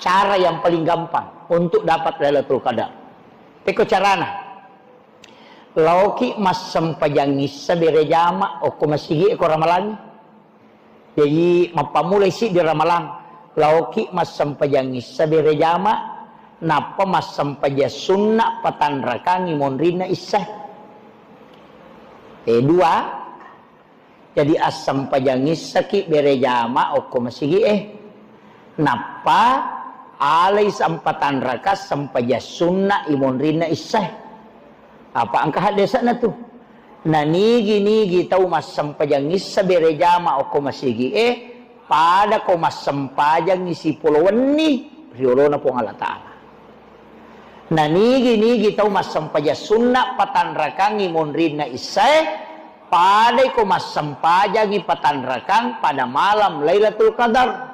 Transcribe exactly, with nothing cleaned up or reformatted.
Cara yang paling gampang untuk dapat Lailatul Qadar. Pekko carana? Laoki massempajang issa berejama okko masigi e ko Ramalangnge. Jadi, mappammulai siddi Ramalang, laoki massempajang issa berejama, nappa massempajang sunna patanrakangngi monrinna issa. Eh, dua, jadi assempajang issaki berejama okko masigi e. Nappa alai sampatanraka sempajang sunna i monrinna issa. Apa engka haddese'na tu? Nanigi-nigi tau massempajang issa berejama okko masigi e, pada ko massempajangngi sipolo wenni ri olona Puang Allah Ta'ala. Nanigi-nigi tau massempajang sunna patanrakangngi monrinna issae, padai ko massempajangngi patanrakang pada malam Lailatul Qadar.